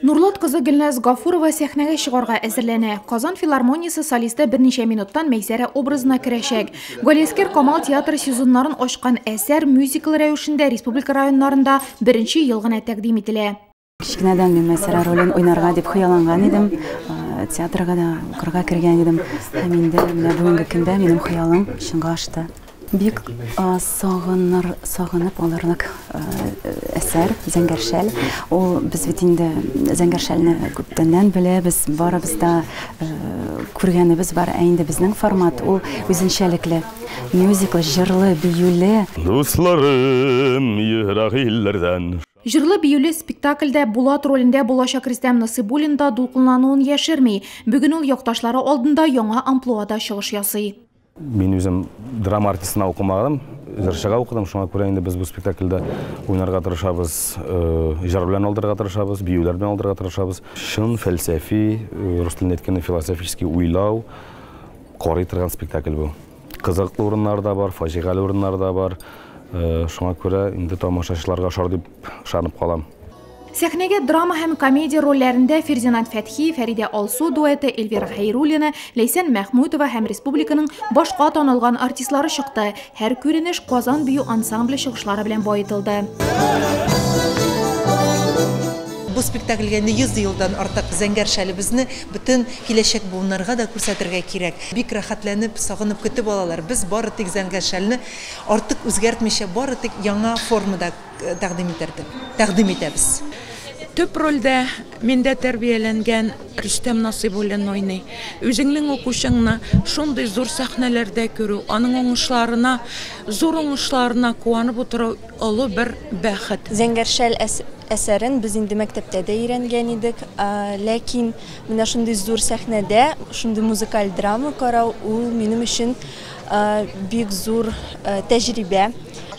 Нурлат кызы Гөлназ Гафурова сәхнәгә чыгарга әзерләнә. Казан филармониясе солисты берничә минуттан Мәйсәрә образына керәчәк. Галиәсгар Камал театры сезоннарын ачкан әсәр мюзикл рәвешендә республика районнарында беренче ел гына тәкъдим ителә. Кечкенәдән мин Мәйсәрә ролен уйнарга дип хыялланган идем. Театрга да укырга кергән идем. Һәм инде менә бүгенге көндә минем хыялым чынга ашты. Бик сагыныр, сагынып алырлык әсәр Зәңгәр шәл. Ул без бит инде Зәңгәр шәлне күптәннән беләбез, барыбыз да күргәнебез бар. Ә инде безнең формат ул үзенчәлекле. Мюзикл, җырлы, биюле. Дусларым ерак илләрдән. Җырлы-биюле спектакльдә Булат ролендә булачак Рөстәм Насыйбуллин да дулкынлануын яшерми. Бүген ул якташлары алдында яңа амплуада чыгыш ясый. Мин үзем драма артистына укымадым, җырчыга укыдым, шуңа күрә инде без бу спектакльдә уйнарга тырышабыз, җыр белән алдырырга тырышабыз, биюләр белән алдырырга тырышабыз. Чын фәлсәфи, рус телендә әйткәндә философический уйлау карый торган спектакль бу. Кызыклы урыннар да бар, фаҗигале урыннар да бар. Шуңа күрә инде тамашачыларга ошар дип ышанып калам. Сәхнәгә драма һәм комедия рольләрендә Фердинанд Фәтхи, Фәридә Алсу дуэты, Эльвира Хәйруллина, Ләйсән Мәхмүтова һәм республиканың башка танылган артистлары чыкты. Һәр күренеш Казан бию ансамбле чыгышлары белән баетылды. Бу спектакльгә инде 100 елдан артык. Зәңгәр шәлебезне бөтен киләчәк буыннарга да күрсәтергә кирәк. Бик рәхәтләнеп, сагынып көтеп алалар. Без бары тик Зәңгәр шәлне артык үзгәртмичә, бары тик яңа формада тәкъдим итәрдек, тәкъдим итәбез. Төп рольдә миндә тәрбияләнгән Рөстәм Насыйбуллин уйный. Үзеңнең укучыңны шундый зур сәхнәләрдә күрү, аның уңышларына, зур уңышларына куанып утыру олы бер бәхет. Зәңгәр шәл әсәрен без инде мәктәптә дә өйрәнгән идек, ләкин менә шундый зур сәхнәдә шундый музыкаль драма карау ул минем өчен бик зур тәҗрибә.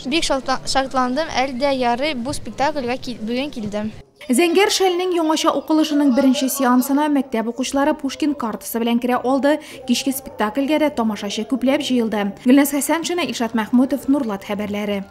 Бик шатландым, әле дә ярый бу спектакльгә бүген килдем. Зәңгәр шәлнең яңача укылышының беренче сеансына мәктәп укучылары Пушкин картасы белән керә алды. Кичке спектакльгә дә тамашачы күпләп җыелды. Гөлназ Хәсәншина, Илшат Мәхмүтов, Нурлат хәбәрләре.